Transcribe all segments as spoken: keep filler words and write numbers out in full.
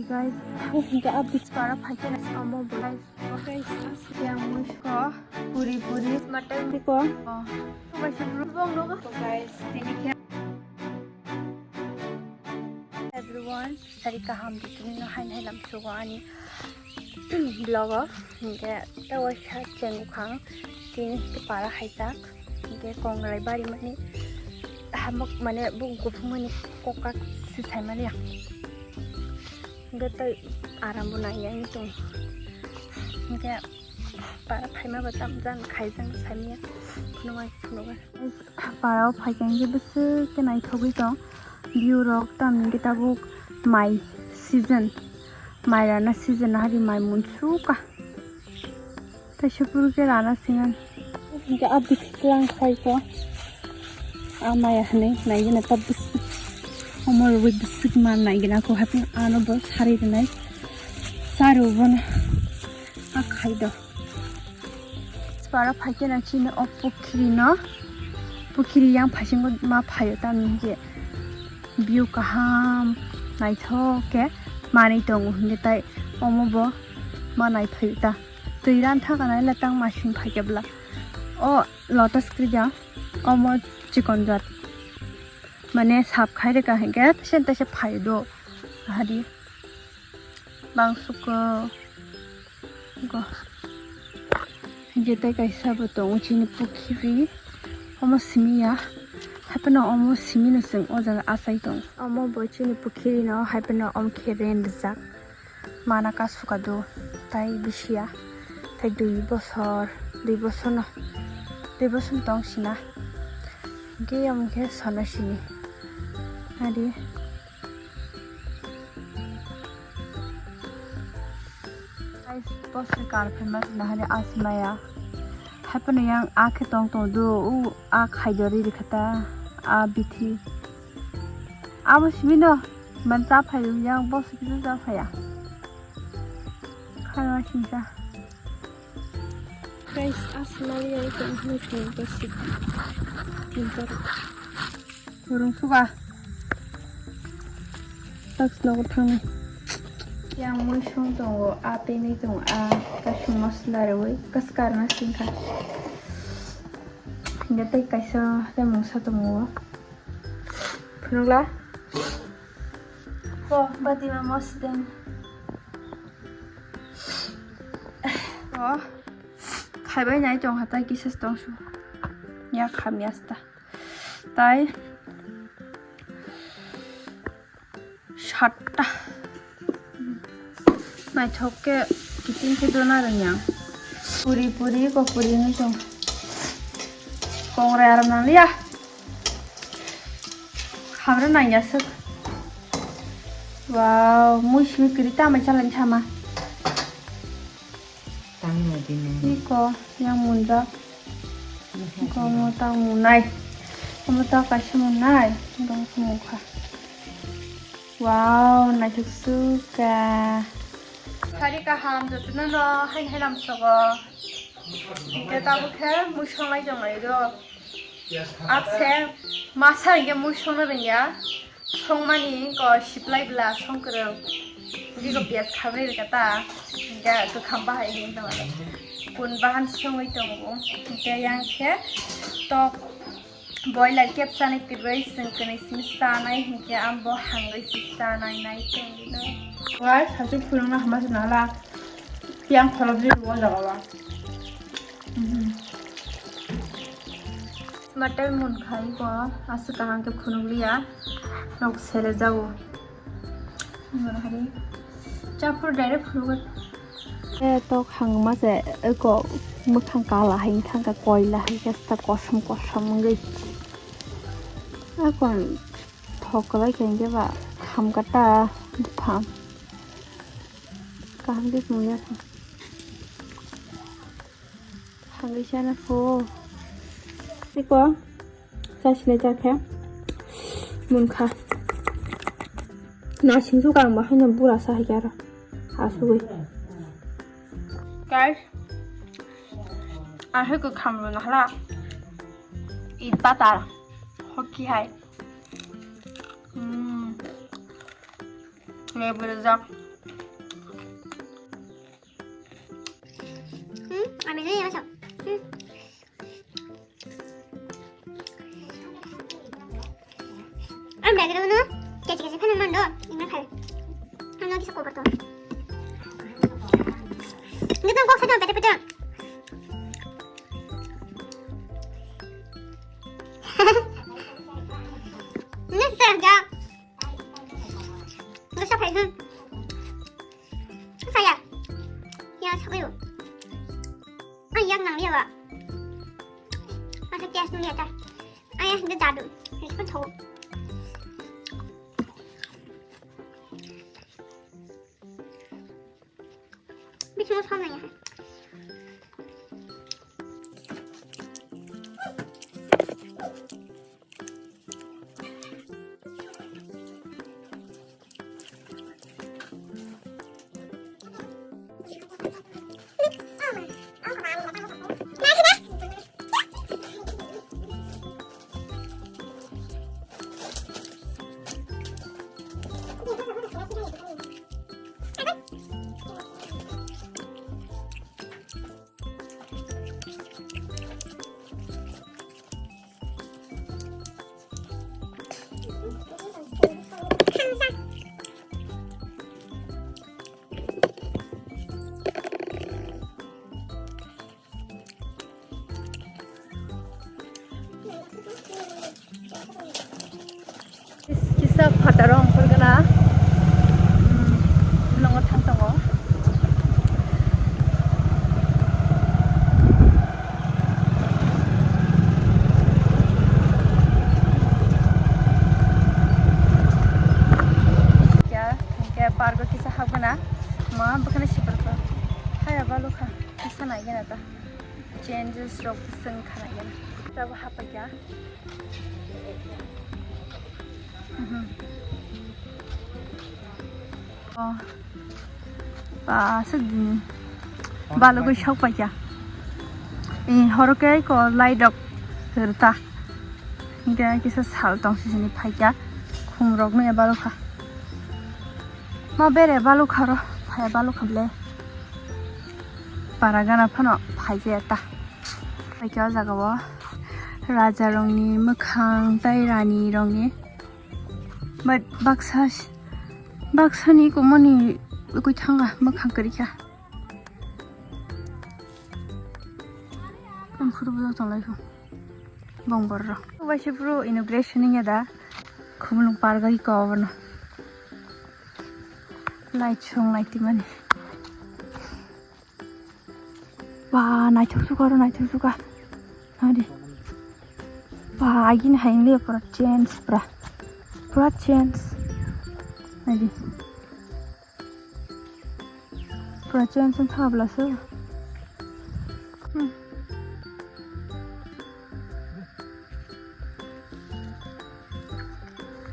Guys, hingke a bich para phaikhe na samo bo. Guys, guys, yang musko puri puri matai ko. Guys, bong no. Guys, tini khe everyone, sari kaham di tini no hain hai lam sugo ani vlog o. Hingke ta waisa chengkhang tini para haijak. Hingke kongrai bari mani hamok mane bung kuphung mani kokak sisai mani ya. Hingke tei aram bo nangya wng tong. Hingke para phaima bo tam jang khai jang saimanya. Phunukma phunukma. Para o phaikhe hingke bwswk khe naithogwi tong. View rok tamni hingke tabuk mai season. Mai rana season hari mai munsukha. Kaisa phuru khe rana singan. Hingke a bisi klang khai kho. A maya hinui naigina ta bisi. Omo rwui bisi ma naigina kho haphang ano bo sari rwnai. Sari bono a khai do. Para phaikhe na chini o pukhiri no. Pukhiri yang phaisingo ma phaio tamni hingke. View kaham naithok khe manwi tongo hingke tai omo bo ma naiphaio ta. Twi ran thaka nai le tang masing phaikhe bwla. O lotus krida, omo chikon jat. Mane sap khai rwkha hinkhe tese tese phai do. Hadi bang suko go. Hinkhe tei kaisa bo tongo chini pukhiri. Omo simi ya. Haphano omo simi no chwng o jaga achai tongo. Omo bo chini pukhiri no haphano omo khe rain rijak. Mana ka suka do, tai bisiya, tai dui bosor, dui bosor no, dui bosor tong sina. Hingke yamo khe sono sini. Ari. Guys, bosor kar phaima sina hari asmaya. Haphano yang a khe tong tong do, u a khai do ri ri kha ta, a bithi. Abo simi no. Man cha phai yang boss kisa cha phaya. Kharma singsa. Guys, asmali ai tong hwnwi tong ka sik. Tinta. Burung suka. Tak snogo thangnai. Yang mui song tongo, a tenwi tongo, a kasing mosla rwui kaskarna singkha. Hingke tei kaisa tei mungsa tongo. Phunukla. Bo, bati ma mosdeng. Bo, khaibai nai tong hatai kisa tong su. Ya kham ya sta. Tai. Satta. Naithok khe kiting khe dona rwngya. Puri puri ko puri wngwi tong. Kongrai aram nang liya. Hamra nangya swk. Wow, mui simi kwrwi tamai chalani sama. Tangma dina. Iko yang munjak. Iko omo tang munai. Omo tang kaisa munai. Dong sumukha. Wow, naithok suka. Sari kaham jotono no hain hainam sogo. Hingke tabuk khe mui songlai tonglai do. Apse masa hingke mui songno rwngya. Songmani ko siplai bla songkwrwng. Biko piyaj khamri rwkha ta. Hingke kwkham bahai hini tongmani. Kun bahan songwi tongo. Hingke yang khe tok. Boiler kebsani kwrwi chwng kwnwi simi chanai hinkhe ang bo hangwi se chanai nai tongwino. Wai sasu phunukna hama se nala. Yang kholop je o jaga wa. Mhm. Matai mun khai ko aswk kaham khe phunukliya. Nok sere jago. Chapur direct phuru. E tok hangma se eko mwkhang kala hai thangka koila hai khe ta kosom kosom wngwi. Akon thok kwlai khe hwnkhe ba hamkata buphang kaham khe chumya. Hangwi chana pho. Eko, chasinai chakhe. Munkha. Nasing sukha ang bahaino bura sa hai aro. Asugwi. Guys, ahai ko khamlo nahla. It patar. Hoki hai. Hmm. Lebu rwjak. Hmm, ambil dulu ya, masuk. Hmm. Ang belajar dulu. Kecil-kecil kan memang do. Ini kan. Ang lagi sekolah tuh. Ini kan kok saya pete-pete. Ini kerja. Nggak siapa itu? Apa ya? Ya, siapa itu? Ah, yang nang dia, Pak. Masa dia sendiri aja. Ayah, dia jadu. Dia pun tahu. Bising sama ya. Kisa phataro ongkhorgana. Hmm, nongo thang tongo. Kya, kya pargo kisa habgana. Ma, bwkhani siparko. Haya balukha. Kisa naigana ta. Changes rok swng khana gana. Tabo hapakya. Mhm. Oh. Ba, sik dini. Balugwi sok paikya. Eh, horo khe ko light rok rwta. Hinkhe kisa sal tong sisini phaikya. Khum rok no ya balukha. Ma bere balukha ro, phaya balukha ble. Para gana phano phaikhe ta. Phaikhe o jaga o raja rokni mwkhang tai rani rokni. But baksa, baksani kumani ugui thanga mwkhang kwrwikha. Ang photo bo tonglai kho. Bong borok. Waisa phuru inauguration wngya da. Khumulwng park bai kok abono. Light song light timani. Ba, naithok suka oro, naithok suka. Nadi. Ba, agini hai wngya pura change pura. Pura change. Nadi. Pura change wng tha bwlaso. Hmm.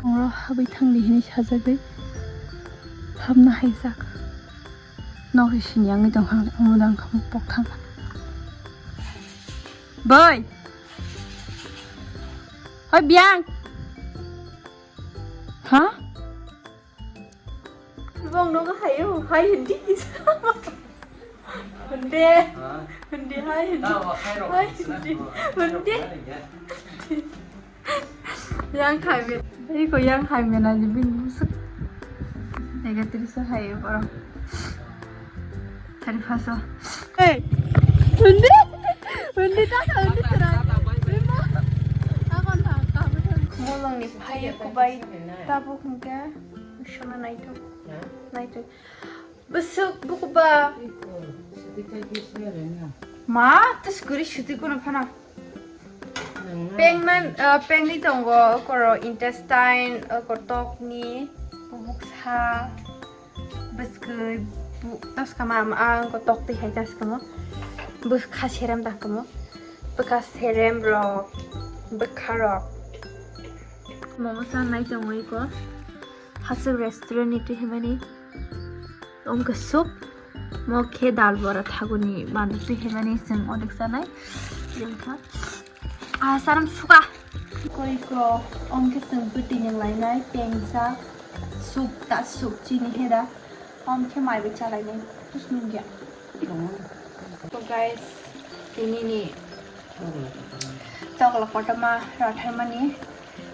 Oro habwi thangdi hinwi sajagwi habna haijak. Nokni sini yangwi tongkha, omo dang kha pok thangkha. Boi! Oi, biyang! Ha? Bong nogo hayo, hai hindi kisa. Hindi. Ha? Hindi, hai hindi. Hai hindi. Hindi. Yang hai me. Iko yang hai me na di bin busuk. Ega trisa hai boro. Tari paso. Hey. Hindi. Hindi ta hindi tara. Bimo. Akon ta ta. Mulong ni phai kubai. Tabuk hingke. Shona naitok. Naitok. Bwswk bukuba. Ma, to skuri suti kono phano. Peng man, ah, peng ni tongo, koro intestine, ah, koro tokni, bubuksa, bwskwi, bu-, toska ma, ma, ang ko tok twi hai toska mo. Bwkha serem ta kamo. Bwkha serem rok, bwkha rok. Momo sa nai tongo iko. Hasu restaurant ni twi himani. Omo khe soup, omo khe dal bora thaguni manwi twi himani chwng onek chanai. Jemkha. Ah, saram suka. Koi ko, omo khe chwng bwtwi nang lainai, tengsa, soup ta soup chini heda. Omo khe mai bai chalainai, tus nungya. So guys, tini ni tokla kotorma ratharmani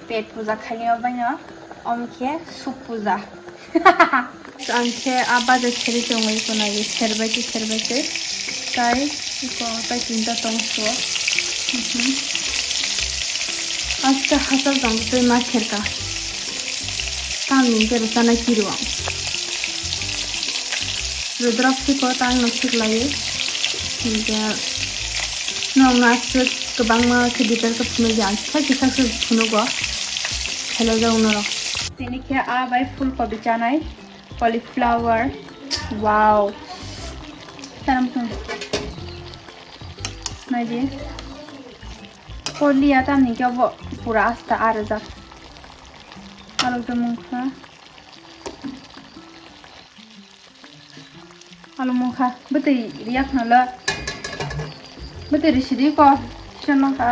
pet puja khainai baino, om khe suk puja. Ang khe a baja kheri tongwi kunai serbai se serbai se tai iko tai tinta tong so. Mhm. Aste hasa jang tei ma kherka. Tang ni kero sana kiri wang. Rudra siko tang no sik lai. Hingke nong na sik kwbangma khe detail khe phunuk ya. Kisa kisa khe phunugo. Hello jang norok. Tini khe a bai full kobi chanai. Cauliflower. Wow. Saram sung. Naidi. Koli ya tam ni khe bo pura asta arajak. Alok do mungkha. Alok mungkha. Bwtwi riyak nala. Bwtwi risidi ko. Kisa mangkha.